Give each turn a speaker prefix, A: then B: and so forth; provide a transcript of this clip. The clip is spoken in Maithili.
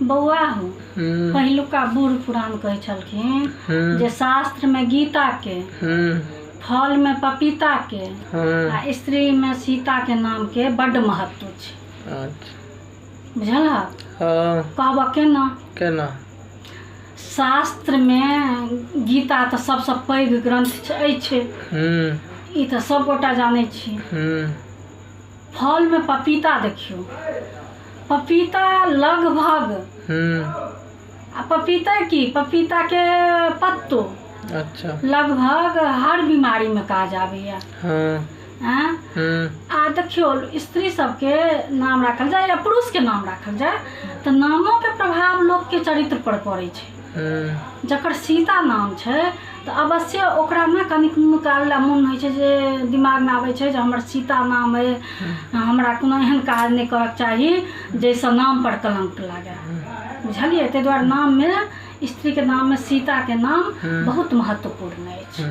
A: बौआ हो, पहिलुका बूढ़ पुरान कहै छलखिन जे शास्त्रमे गीताके, फलमे पपीताके आ स्त्रीमे सीताके नामके बड्ड महत्व छै।
B: अच्छा।
A: बुझलहक?
B: हँ।
A: कहबऽ केना?
B: केना?
A: शास्त्रमे गीता तऽ सबसँ पैघ ग्रन्थ अछि, ई तऽ सबगोटा जानै छी। फलमे पपीता देखियौ, पपीता लगभग आ पपीता की पपीताके पत्तो लगभग हर बीमारीमे काज आबैया। आ देखियौ, स्त्री सबके नाम राखल जाय या पुरुषके नाम राखल जाय तऽ नामोके प्रभाव लोकके चरित्र पर पड़ै छै। जकर सीता नाम छै तऽ अवश्य ओकरामे कनि काल लए मोन होइ छै जे दिमागमे आबै छै जे हमर सीता नाम अइ, हमरा कोनो एहन काज नहि करऽके चाही जाहिसँ नामपर कलङ्क लागै, बुझलियै? ताहि दुआरे नाममे स्त्रीके नाममे सीताके नाम बहुत महत्वपूर्ण अछि।